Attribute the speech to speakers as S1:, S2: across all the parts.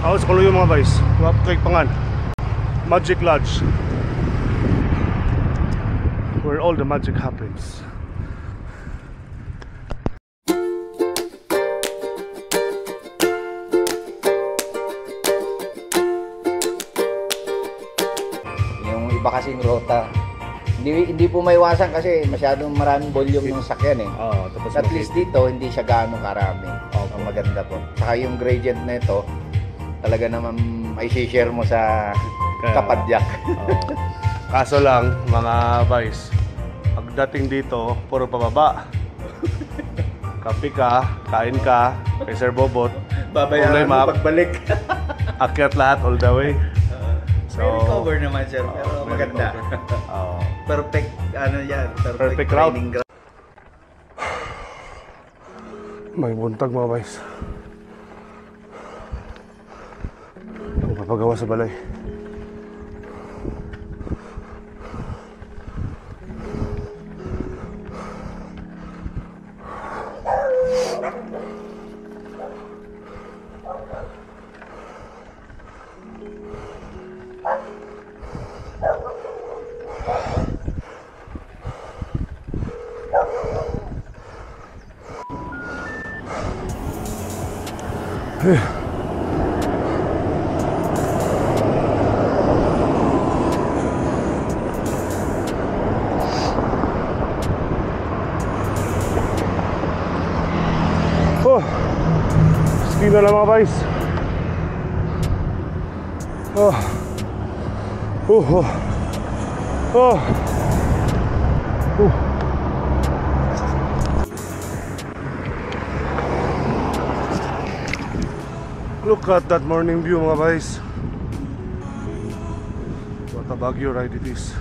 S1: Ako sa Kaluyo mga guys. Waptrik pangan. Magic Lodge. Where all the magic happens.
S2: Yung iba kasing rota, hindi po maiwasan kasi masyadong maraming volume ng sakyan eh.
S1: Oo, tapos
S2: At least dito, hindi siya gaano karami.
S1: Opo.
S2: Ang maganda po. Saka yung gradient na ito, talaga naman may share mo sa kapadyak.
S1: Oo. Kaso lang, mga vice, pagdating dito, puro pababa. Kape ka, kain ka, kay Sir Bobot.
S2: Babayaran
S1: Kulay
S2: mo
S1: map.
S2: pagbalik.
S1: Akyat lahat all the way. So,
S2: may recover naman sir, pero
S1: oo, may
S2: maganda.
S1: recover. Oo.
S2: Perfect, ano yan, perfect,
S1: Perfect route.
S2: training ground.
S1: May buntag mga vice. Ang papagawa sa balay. Oh, skina lang mga guys. Oh, oh, oh, oh, oh. Look at that morning view mga guys. What a Baguio ride it is.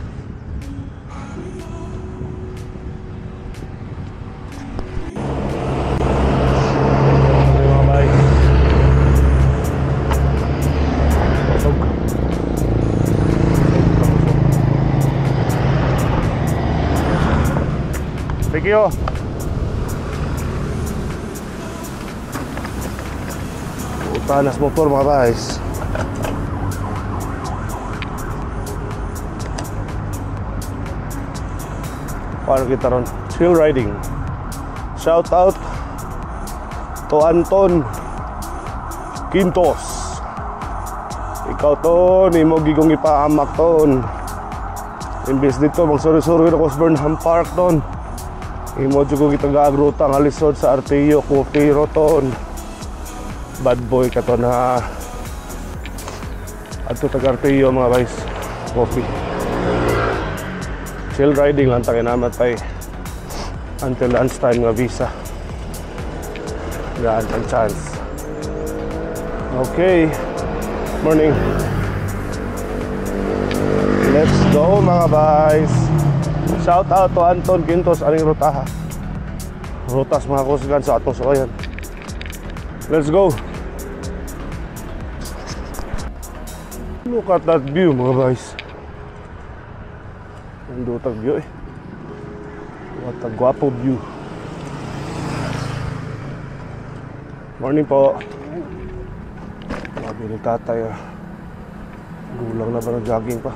S1: Mga guys. Busog. Thank you. Utanas motor mga guys. Paano kita ron? Chill riding. Shout out to Anton Quintos. Ikaw ton, imo gigong ipahamak ton. Imbes dito magsuri-suri na ko sa Burnham Park ton. Imo jud ko gitagaagruta nga lisod sa Arteo Coffee ro ton. Bad boy ka ton ha. Adto tag Arteo mga guys. Coffee. Chill riding lang ta kinamatay until lunchtime nga visa. Gaan ang chance. Okay. Morning. Let's go mga guys. Shout out to Anton Quintos aning rutaha. Rutas mga kusgan sa atong sakayan. Let's go. Look at that view mga guys. Ang dutag view eh. What a guapo view. Morning po. Sabi ni tatay ah. Gulang na ba ng jogging pa?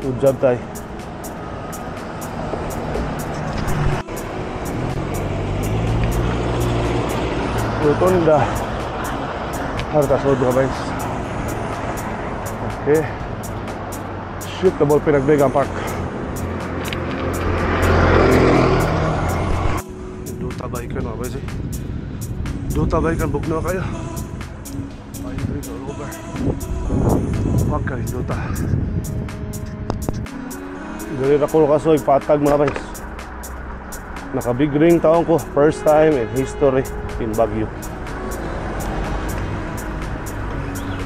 S1: Good job tay. Rotunda. Harta sa mga guys. Okay. Shoot the ball Pinagbigan Park. Duta bike mga guys eh. Duta bike ang bugno kayo. Pine trees all over. Wag kayo duta. Dali na ko kasoy patag mga guys. Naka big ring taon ko, first time in history in Baguio.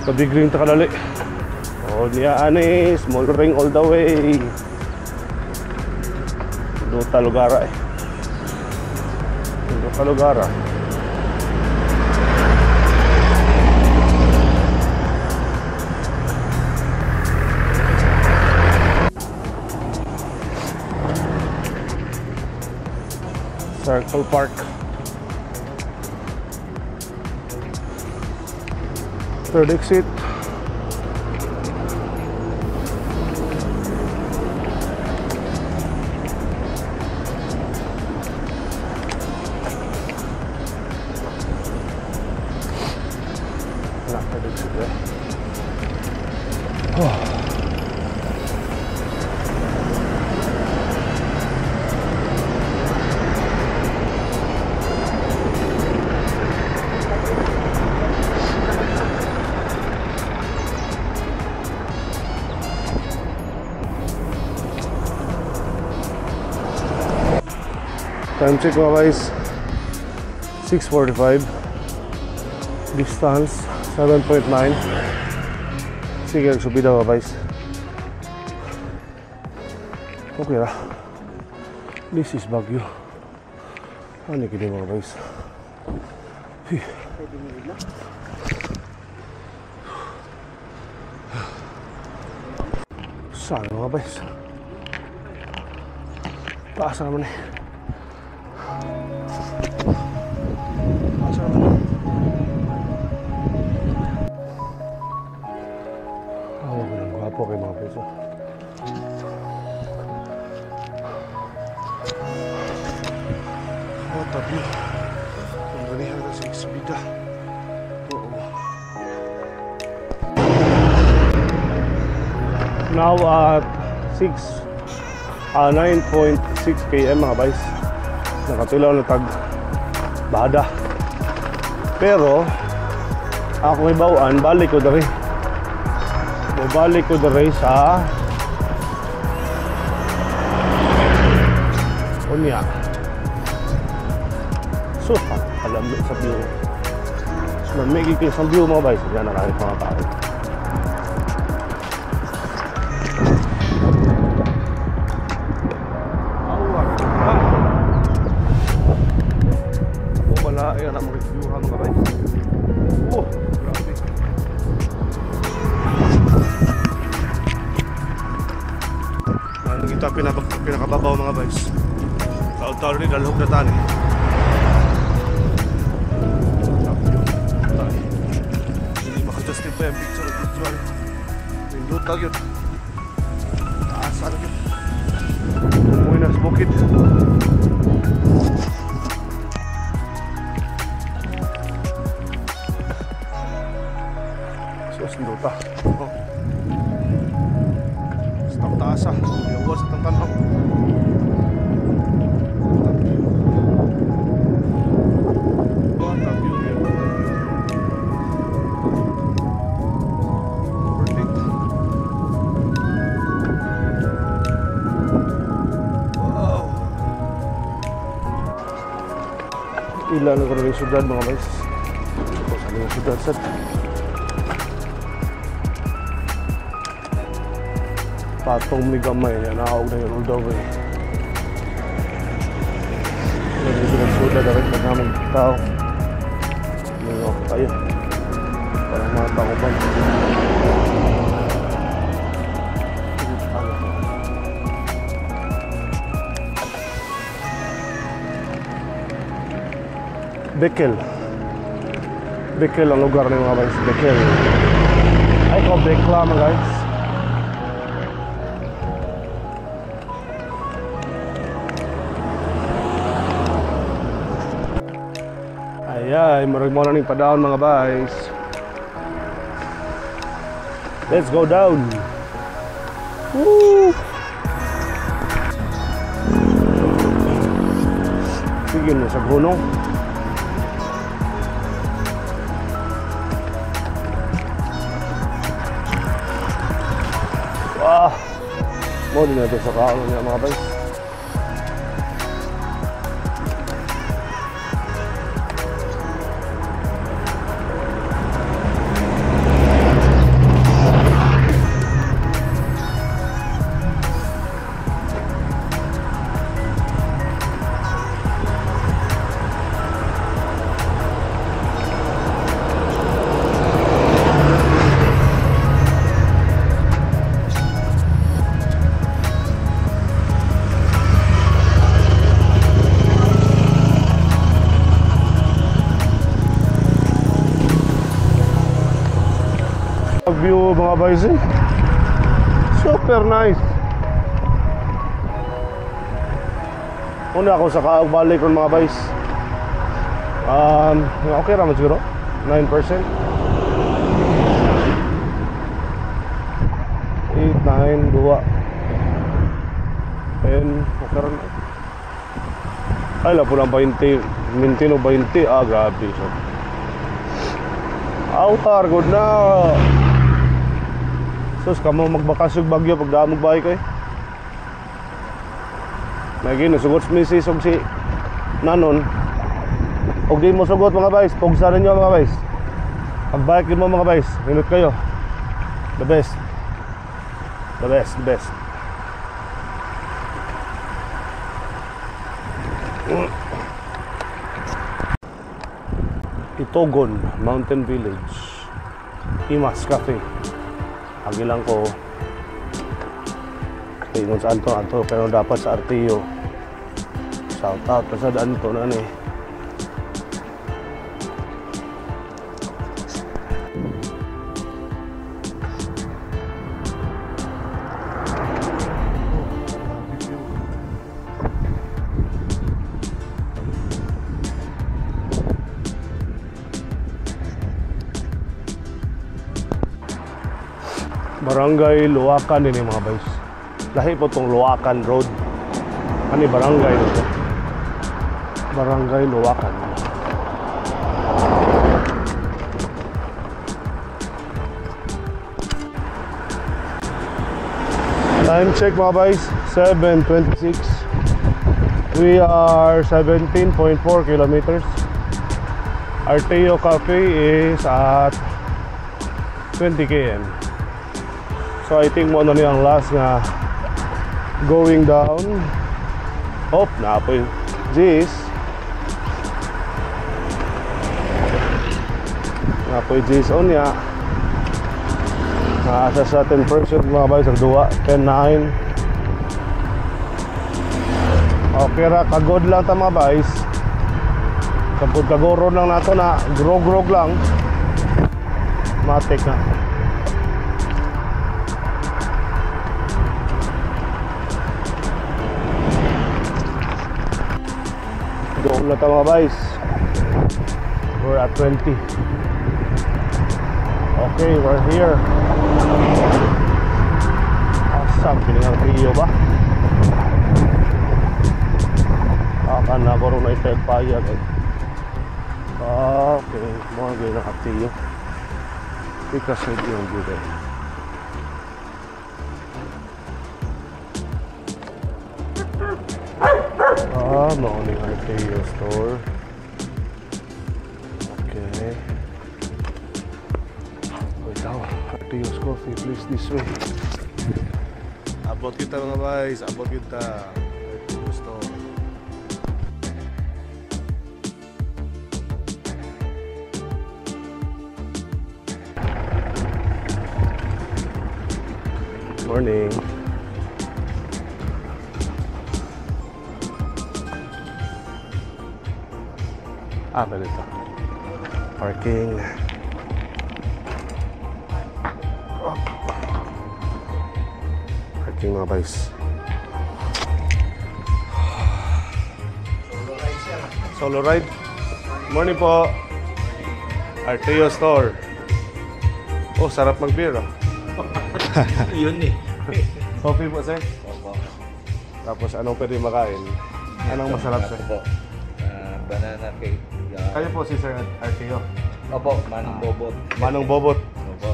S1: Naka big ring ta kadali. Oh niya ani, small ring all the way. Duta lugara eh. Duta lugara. Circle Park. Third exit. Wala, third exit eh. Oh. Time check mga guys, 6:45. Distance 7.9. Sige, nagsubida mga guys. Okay ra. This is Baguio. Ano kini mga guys? Saan mga guys? Taas naman eh. Oh, ganun gwapo kay mga peso. What a view. Ang ganihan na sa Exhibida. Oo. Now at 9.6 km mga guys. Nakatilaw na tag Bada. Pero ako ibawaan, balik ko diri. Balik ko diri sa unya. So, alam mo sa view. Lamig kayo sa view mga guys. Yan na kahit mga tao. Wala, ayan ang mga view mga guys. Oh, grabe. Ano kita pinakababaw mga guys. Taon-taon rin, dalhog na tani. Hindi makajustify ang picture of visual. Pindot lang yun. Taas na yun. Umuwi na sa bukid. Sus, pindot ah. Oh. Sa taas ah. Yung sa tangtanaw. Ila na karon yung syudad mga guys. Ito sa mga syudad sad. Patong mi gamay niya naog na yun all the way. Wala dito ng syudad dapat magamit tao. Ngayon tayo. Para mga tao ba? Bekel. Bekel ang lugar ng mga guys. Bekel. Ay ko Bekla mga guys. Ay, murag mo na ning pa-down mga guys. Let's go down. Woo! Sige na sa gunong. Ah, mo din natin sa kaon niya mga guys. View, mga boys, eh. Super nice. Una ako sa kaog balik ron, mga boys. Okay raman siguro. 9%. 8, 9, 2, 10, okay ron. Ay, la po lang 20, 20 o 20. Ah, grabe. So, awar, good na. Sus, kamo magbakasyon Baguio pag daan bahay ko eh. Lagi, nasugot si misis og si Nanon. Og di mo sugot, mga boys, pugsa ninyo, mga boys. Pagbike mo, mga boys, minute kayo. The best. The best, the best. Itogon Mountain Village. Imas Cafe. Agi lang ko. Ingon sa Anto, Anto, pero dapat sa Arteo. Shout out sa Anto na ni. Barangay Loakan din mga boys. Lahi po tong Loakan Road. Ano barangay nito? Barangay Loakan. Time check, mga boys, 7:26. We are 17.4 kilometers. Arteo Cafe is at 20 km. So I think mo na ang last nga going down. Oh, naapoy. Jeez. Naapoy G's on niya. Nasa sa 10%, mga boys, ang duwa. 10-9. Okay ra, kagod lang ta, mga boys. Kapag kagoro lang nato na, grog-grog lang. Matik na. Doon na ta, mga boys. We're at 20. Okay, we're here. Asam, kiningang Rio ba? Aka na ko rin na ipagpayag eh. Okay, mga ganyan ang Arteo. Because yung view eh. Ah, mauning Arteo store. Okay. Wait daw, Arteo's Coffee, please this way. Abot kita, mga boys, abot kita. Arteo store. Morning. Ah, pwede ito. Parking. Oh. Parking, mga boys. Solo ride. Morning po. Arteo store. Oh, sarap mag-beer ah.
S2: Yun eh.
S1: Coffee po, sir.
S2: Opo.
S1: Tapos anong pwede makain? Anong masarap, sir?
S2: Opo. Banana cake. Yeah.
S1: Kayo po si Sir Arteo.
S2: Opo, Manong Bobot.
S1: Manong Bobot.
S2: Opo.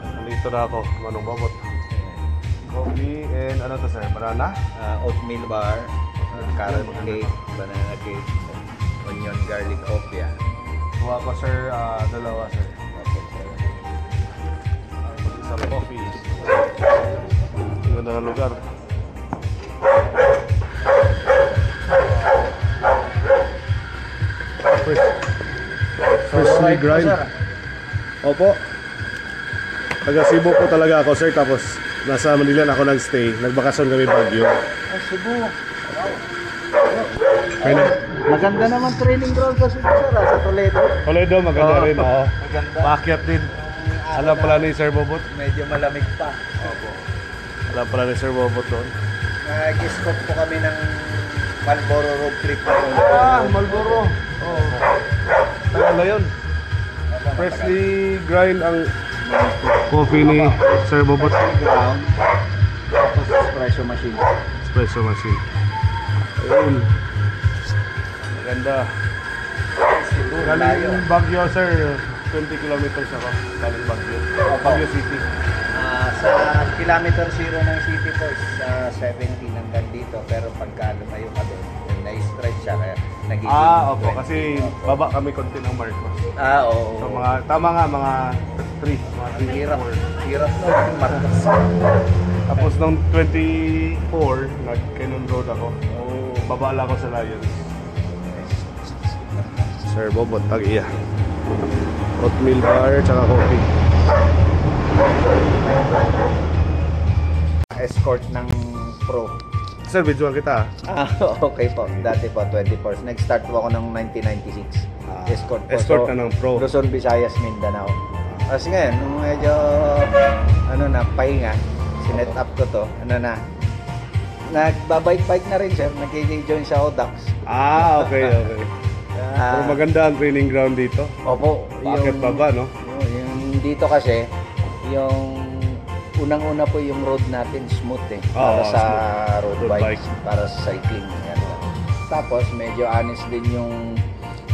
S1: Nandito na ako, Manong Bobot. Coffee and ano to, sir? Banana?
S2: Oatmeal bar, carrot cake, banana cake, onion garlic hopia.
S1: Kuha ko, sir, dalawa, sir.
S2: Opo, sir.
S1: Tapos isang coffee. Ang ganda ng lugar. Freshly grind. Opo. Taga Cebu po talaga ako, sir. Tapos nasa Manila na ako nag-stay. Nagbakasyon kami Baguio.
S2: Ah, Cebu.
S1: Kaya
S2: Maganda naman training ground sa Cebu, sir, sa Toledo.
S1: Toledo, maganda
S2: Oo.
S1: rin. Oo.
S2: Maganda.
S1: Paakyat din.
S2: araw
S1: Alam pala
S2: na
S1: ni Sir Bobot.
S2: medyo malamig pa.
S1: Opo. Alam pala ni Sir Bobot doon.
S2: Nag-escort po kami ng Marlboro road trip.
S1: Ah, Marlboro. Oo. Tagal na yun. Freshly grind ang coffee ni Sir Bobot.
S2: Ground. Tapos espresso machine.
S1: Espresso machine. Ayun. Maganda. Galing Baguio, sir. 20 kilometers ako. Galing Baguio. Baguio City.
S2: Sa kilometer zero ng city po is 17 hanggang dito. Pero pagka lumayo ka doon, na-stretch siya kaya nagiging
S1: Ah, opo.
S2: 20.
S1: Kasi
S2: Opo.
S1: baba kami konti ng Marcos.
S2: Ah, oo.
S1: So mga, tama nga, mga 3. Mga 3,
S2: Hirap.
S1: 4.
S2: Hirap no, Marcos.
S1: Tapos nung 24, nag-Cannon Road ako.
S2: Oh.
S1: Baba lang ako sa Lions. Sir Bobot, tag iya. Oatmeal bar, tsaka coffee.
S2: Escort ng pro.
S1: Sir, videoan kita ah.
S2: Ah, okay po. Dati po, 24. Nag-start po ako ng 1996.
S1: Ah,
S2: Escort po.
S1: escort na ng pro.
S2: Luzon, Visayas, Mindanao. Kasi ngayon, nung medyo, ano na, pahinga, sinet up ko to, ano na, nagbabike-bike na rin, sir. Nag-join sa Odax.
S1: Ah, okay.
S2: Ah,
S1: Pero maganda ang training ground dito.
S2: Opo.
S1: Bakit baba, no?
S2: Yung dito kasi, yung unang-una po yung road natin smooth eh. Para
S1: Oo,
S2: sa
S1: smooth.
S2: road
S1: Road
S2: bikes,
S1: bike.
S2: para sa cycling. Yan. Tapos medyo honest din yung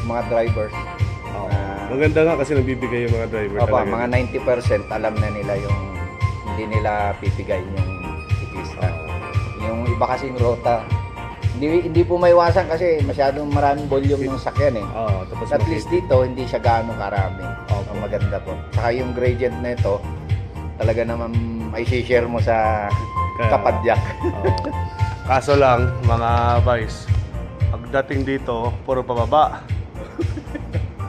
S2: mga drivers.
S1: Oo.
S2: Ah,
S1: Maganda nga kasi nagbibigay yung mga driver
S2: opo,
S1: talaga.
S2: mga 90% alam na nila yung hindi nila pipigayin yung siklista. Yung iba kasing rota, hindi hindi po maiwasan kasi masyadong maraming volume ng sakyan eh.
S1: Oo, tapos
S2: At least dito, hindi siya gaano karami.
S1: Opo.
S2: Ang maganda po. Saka yung gradient na ito, talaga naman may share mo sa kapadyak.
S1: Oo. Kaso lang, mga vice, pagdating dito, puro pababa.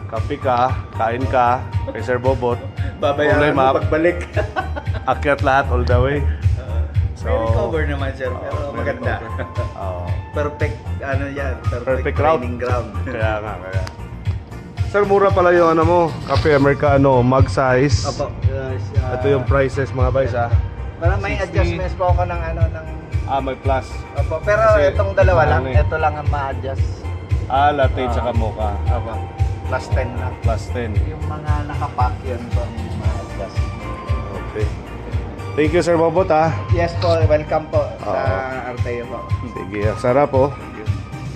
S1: Kape ka, kain ka, kay Sir Bobot. Kulay map,
S2: pagbalik.
S1: Akyat lahat all the way. So,
S2: May recover naman, sir, pero
S1: Oo, may
S2: maganda.
S1: recover. Oo.
S2: Perfect, ano yan, perfect,
S1: Perfect route.
S2: training ground.
S1: Kaya nga, kaya. Sir, mura pala yung ano mo, kape Americano, mug size.
S2: Opo. Yes,
S1: Ito yung prices, mga vice, ah.
S2: Parang may
S1: 60.
S2: adjustments po ako ng ano, ng.
S1: Ah, may plus.
S2: Opo, pero
S1: Kasi,
S2: itong dalawa lang,
S1: ano eh.
S2: ito lang ang ma-adjust.
S1: Ah, latte tsaka mocha.
S2: Opo, plus 10 lang.
S1: Plus 10.
S2: Yung mga nakapack yun po ang ma-adjust.
S1: Okay. Thank you, Sir Bobot, ah.
S2: Yes po, welcome po sa
S1: Oo.
S2: Arteo po.
S1: Sige, ang sarap, oh.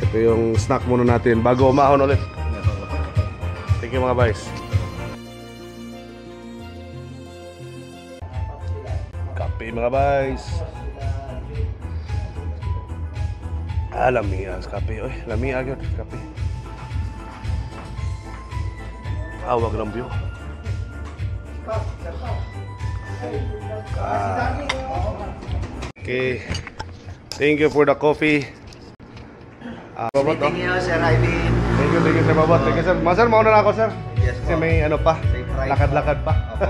S1: Ito yung snack muna natin bago umahon ulit. Thank you, mga vice. Kape, mga vice. Ah, lami ang kape. Oy, lami agad kape. Ah, wag lang view. Ah. Okay. Thank you for the coffee. Ah, Bobot, oh.
S2: Meeting you, Sir Ivy.
S1: Thank you, Sir Bobot. Thank you, sir. Ma, sir, mauna na ako, sir.
S2: Yes
S1: Kasi
S2: po.
S1: may ano pa.
S2: Safe ride.
S1: Lakad-lakad pa.
S2: Opo.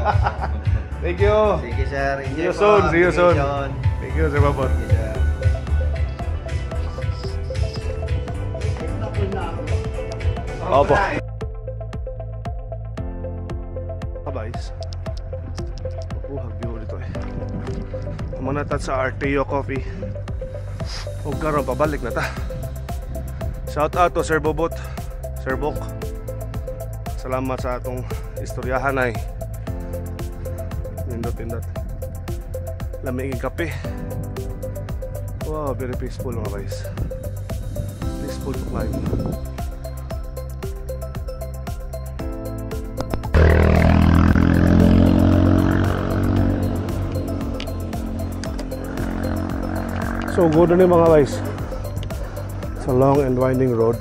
S1: Thank you.
S2: Sige, sir.
S1: See
S2: Enjoy
S1: you
S2: po
S1: soon.
S2: ang
S1: See you soon.
S2: vacation.
S1: Thank you, Sir Bobot.
S2: Sige, sir.
S1: Opo. Kabays. Mapuhag view dito eh. Muna ta sa Arteo Coffee. Huwag karon pabalik na ta. Shout out to Sir Bobot, Sir Bok. Salamat sa atong istoryahan ay. Nindot nindot. Lamig ang kape. Wow, very peaceful, mga guys. Peaceful to climb. So good na ni, mga guys. It's a long and winding road.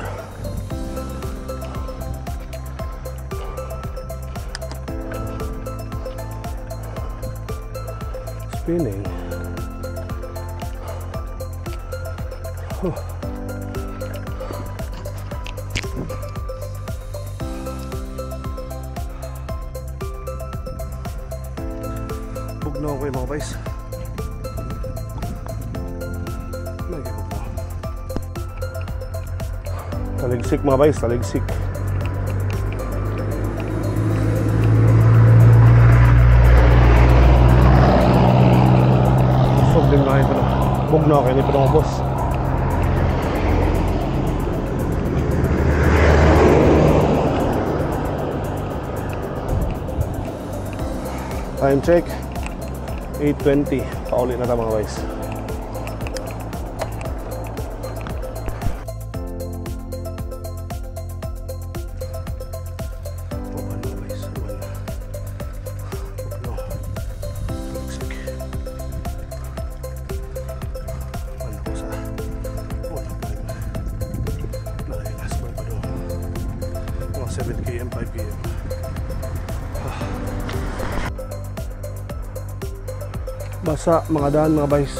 S1: Spinning. Huh. Bugnaw ko yung mga guys. May bugnaw. Taligsik, mga guys, taligsik. No, kaya hindi pa boss. Time check, 8:20. Pauli na ta mga guys. Mga 7 km, 5 km. Basa mga daan mga guys.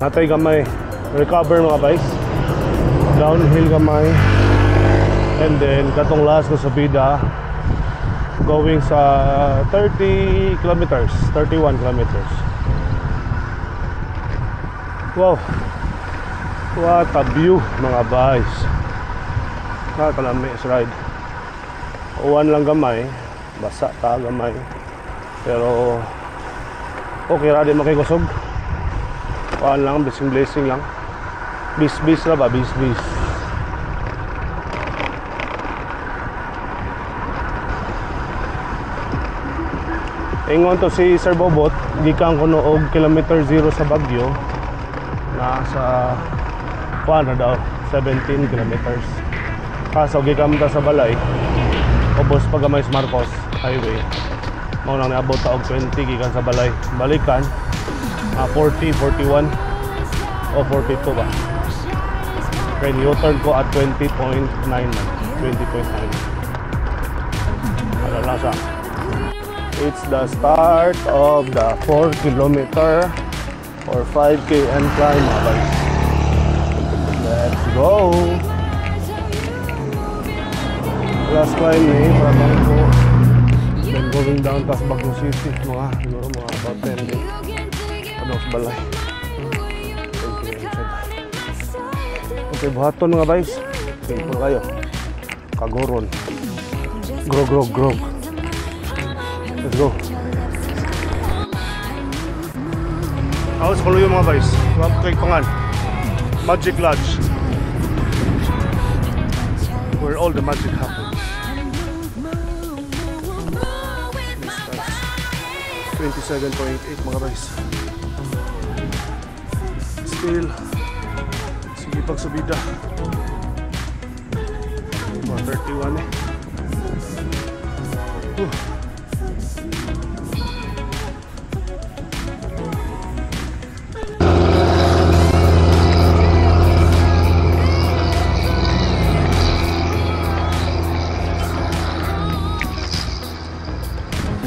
S1: Natay gamay recover mga guys. Downhill gamay. And then katong last ko sa bida going sa 30 kilometers, 31 kilometers. Wow. What a view mga guys. Nakakalami sa ride. Uwan lang gamay, basa ta gamay. Pero okay ra di makikusog. Uwan lang, blessing blessing lang. Bis-bis ra ba, bis-bis. Ingon to si Sir Bobot, gikan kuno og kilometer 0 sa Baguio. Nasa kuan na daw, 17 kilometers. Kaso gikan ta sa balay, ubos pa gamay sa Marcos Highway. Mao nang niabot ta og 20 gikan sa balay. Balikan 40, 41 o 42 ba. Kaya U-turn ko at 20.9 man. 20.9. Ano lang siya. It's the start of the 4 kilometer or 5 km climb, mga guys. Let's go! Last climb eh, para bangko. Then going down tas Baguio City, mga siguro mga about 10 din. Ano sa balay. 10 km sad. Okay, buhaton mga guys. Simple kayo. Kagoron. Grog, grog, grog. Let's go. Ako sa Kaluyo mga guys. Kay pangan. Magic Lodge. Where all the magic happens. 27.8 mga guys. Still sige pag subida. Mga 31 eh.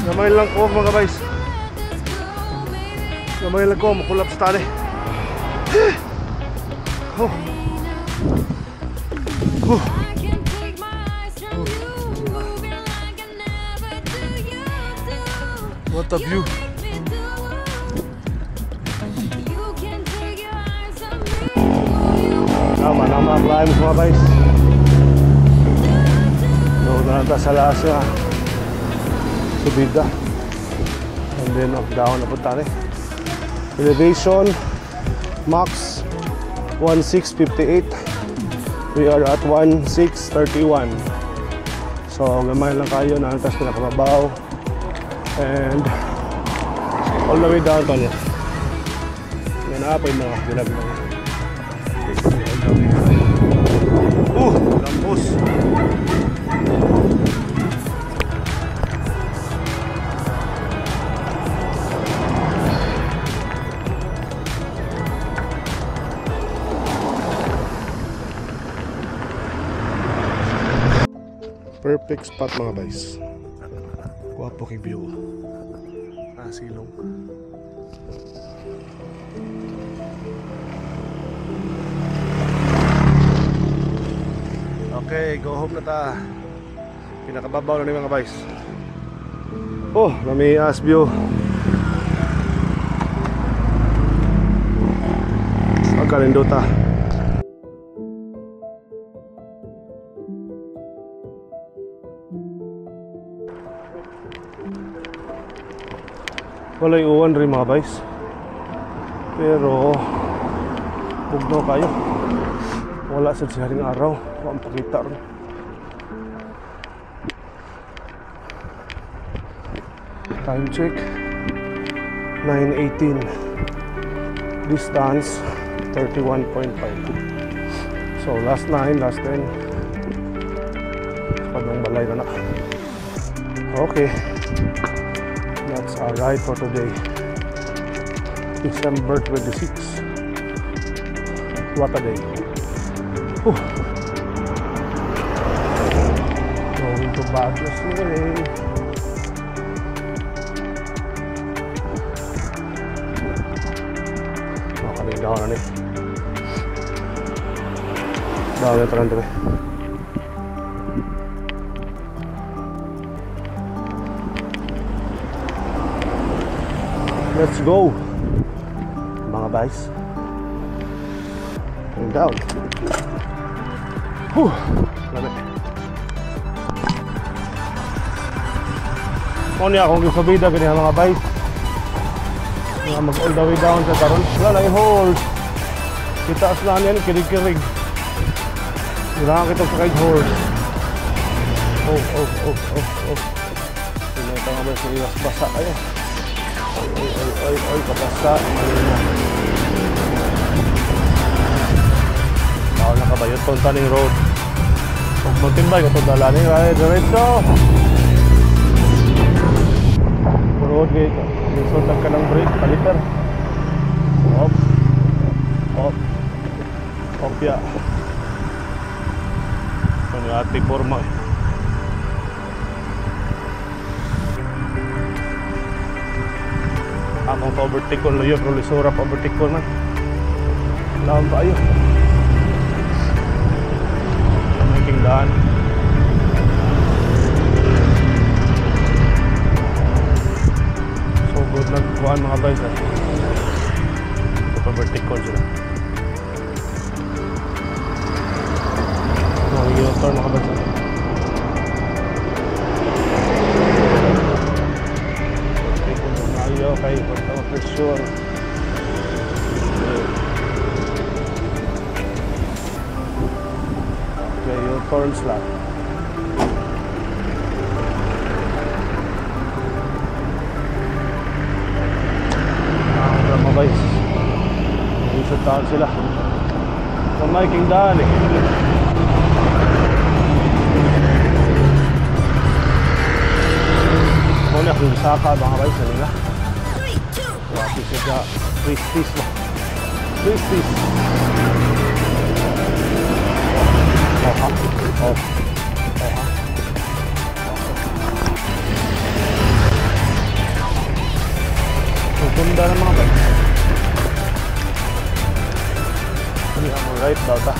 S1: Gamay lang ko mga guys. Gamay lang ko, makulaps tali. Oh. Oh. What a view. Tama na mga climbs mga guys. Doon na sa laas na subida. And then off down na punta rin. Elevation max 1658. We are at 1631. So gamay lang kayo na antas pinakababaw. And all the way down to niya. Yan na po yung mga bilag na. Lampos. Perfect spot mga guys. Guwapo kay view. Silong. Okay, go home na ta. Pinakababaw na ni mga guys. Oh, lami as view. Pagkalindota. Walay uwan rin, mga bays. Pero bugnaw kayo. Wala sa siharing araw. Wa ang pakita ron. Time check, 9:18. Distance 31.5. So last 9, last 10. Padung balay na na. Okay. That's our ride for today. December 26. What a day. Whew. Going to Baguio City. Oh, down na ni. Down na tanan diri. Let's go, mga guys. And down. Whew. Lami. Mo niya akong gisabida gani mga guys. Nga mag all the way down sa karon. Wala lang horse. Kita aslan yan kirig-kirig. Wala kita sa kay horse. Oh oh oh oh oh. Pinay ta nga sa iwas basa kayo. Ay ay ay ay ay kabasa. Malina. Tao na kabayo ton taning road. Kung mountain bike ato dala ni ride diretso. Road gate. Lisod lang ka ng brake, paliper. Op. Op. Op ya. Ang ati forma. Akong pa-overtake ko, luyo, pero lisura pa-overtake ko man. Laon pa ayo. Making daan. So good nagkuhan mga guys. Pa-overtake ko sila. Mga U-turn mga guys. Okay, for sure. Okay, U-turn slot. Mga guys, isang taon sila. Kamay king daan eh. Muna akong saka mga guys nila. Grabe siya, twisties ba? Twisties. Oh ha? Oh. Oh ha? Tunda ng mga guys. Hindi mo right daw ta.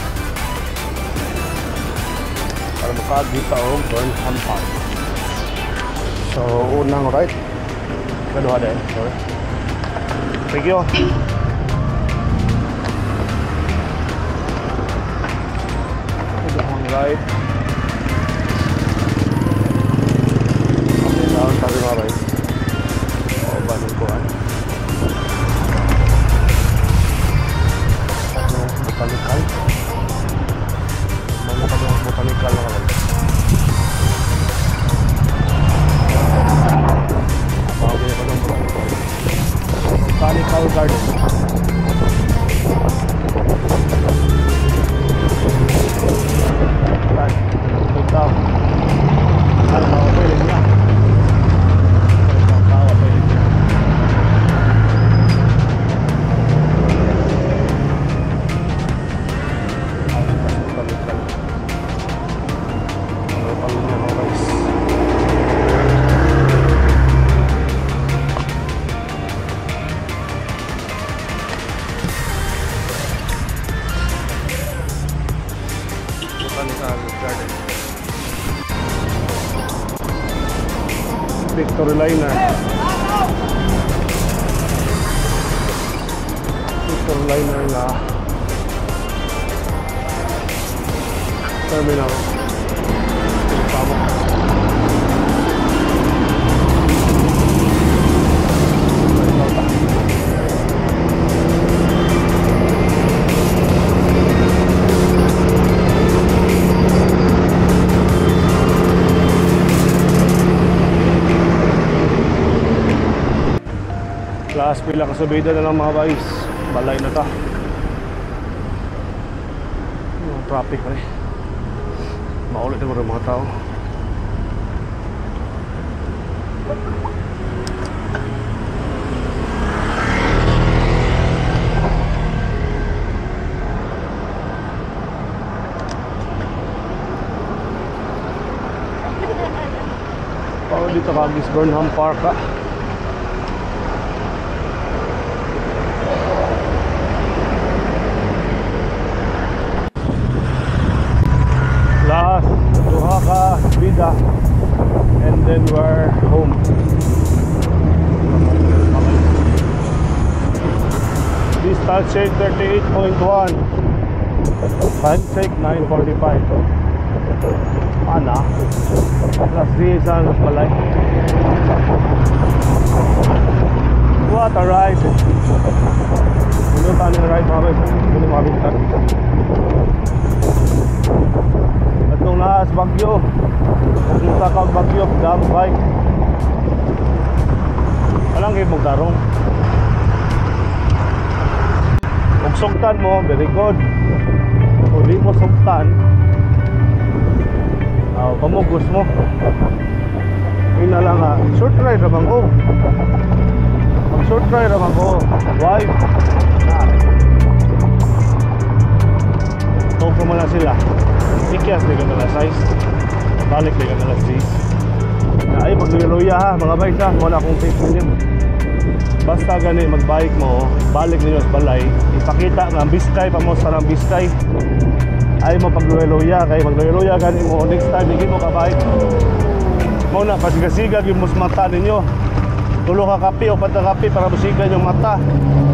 S1: Para makagita og Burnham Park. So unang right. Kaduha din, sorry. Thank you. Unang right. Okay, down tayo mga guys. O, banin ko ano. Botanical. Mga botanical na kami. Botanical Garden. Victory Liner. Victory Liner na terminal. Tama. Last pila ka subida na lang, mga guys. Balay na ta. Yung traffic pa rin. Maulit na mga tao. Pao dito ka Burnham Park ah. Last duha ka bida and then we're home. Distance check 38.1. Time check 9:45. Ana, alas 10 ang balay. What a ride! Ano tayo ng ride, mga guys? Ano mga bintang? At nung naas Bagyo, pumunta ka Bagyo, dam bike. Walang kayo magdarong. Kung sugtan mo, very good. Kung di mo sugtan, pamugos mo. Yun na lang ha. Short ride naman ko. Mag short ride naman ko. Wife. Toko mo na sila. Ikyas di ka nala size. Balik di ka nala size. Ay, magluya-luya ha, mga bikes ha. Wala akong tape ninyo. Basta gani magbike mo, balik ninyo sa balay. Ipakita nga biskay, pamusta ng biskay. Ay mo pagluya-luya, kay magluya-luya gani mo next time hindi mo ka-bike. Mo na pasigasigag yung mata ninyo. Tulo ka kape o pata kape para musigan yung mata.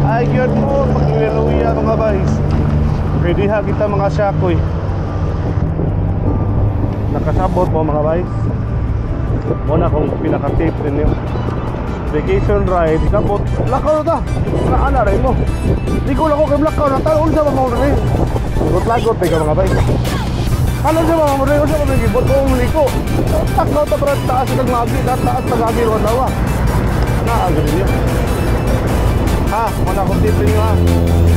S1: Ay gyud mo pagluya-luya, mga bikes. Pwede ha kita mga syakoy. Nakasabot mo, mga bikes. Mo na kung pinaka-tip ninyo. Vacation ride, sabot, lakaw na ta. Naana rin mo. Di ko lang ko kay lakaw na ta. Unsa ba mo rin? Lagot-lagot ka, mga bikes. Ano siya mga mo rin? Unsa ba gibot ko liko? Takaw ta para taas kag magi, taas tagagi ron dawa. Na ang niyo. Ha, mo na kung tip ninyo ha.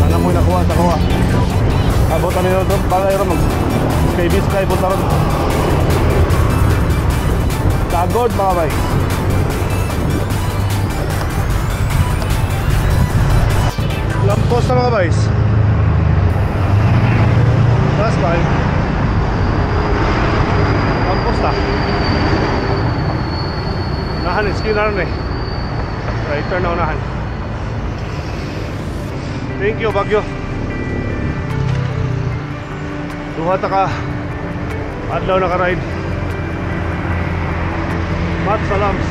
S1: Ana mo nakuha sa kuha. Abot ani ron balay ron mag kay biskay punta ron. Kagod, mga bikes. Lampos na, mga guys. Last time. Lampos na. Unahan, skin na rin eh. Right turn na unahan. Thank you, Bagyo. Duha ta ka adlaw naka-ride. Mat salams,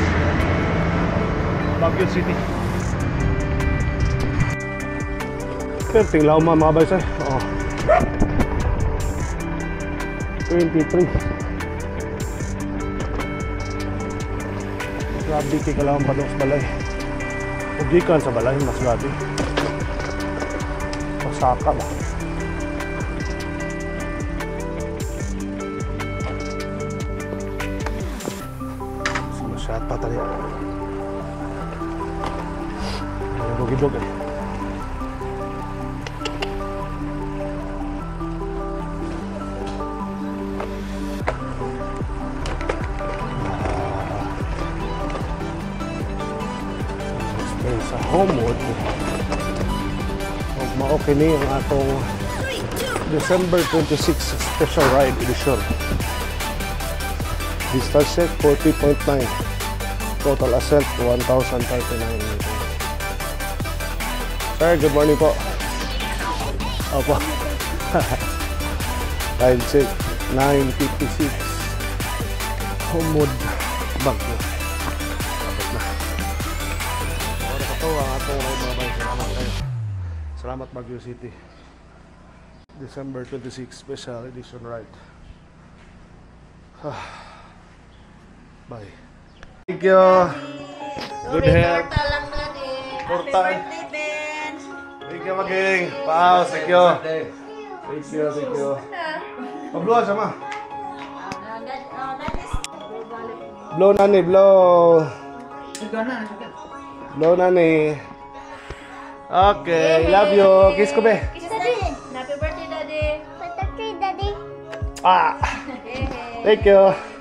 S1: Baguio City. Perting lauma, mga boys eh. Oh. 23. Grabe kay kalawang padong sa balay. Ug gikan sa balay mas grabe. Pasaka ba? Sumasyat pa tali. Dog-dog eh. Sa Homewood. Ug mao kini ang atong December 26 special ride edition. Distance set 40.9. Total ascent 1,039 meters. Sir, good morning po. Opo. Time check 9:56. Homewood, Baguio. Tapos na. Ito ang atong ride, mga bay. Salamat kayo. Salamat, Baguio City. December 26 special edition ride. Bye. Thank you. Good health.
S3: Torta lang nani. Happy
S1: Torta.
S3: birthday, Ben.
S1: Thank you, maging. Wow, thank you. Thank you, thank you. Pablo siya ma.
S3: That is
S1: Blow na ni, blow. Blow na ni. Okay, love you. Kiss ko, be.
S3: Kiss, Daddy. Happy birthday, Daddy.
S4: Birthday, Daddy.
S1: Ah,
S3: Hey.
S1: Thank you.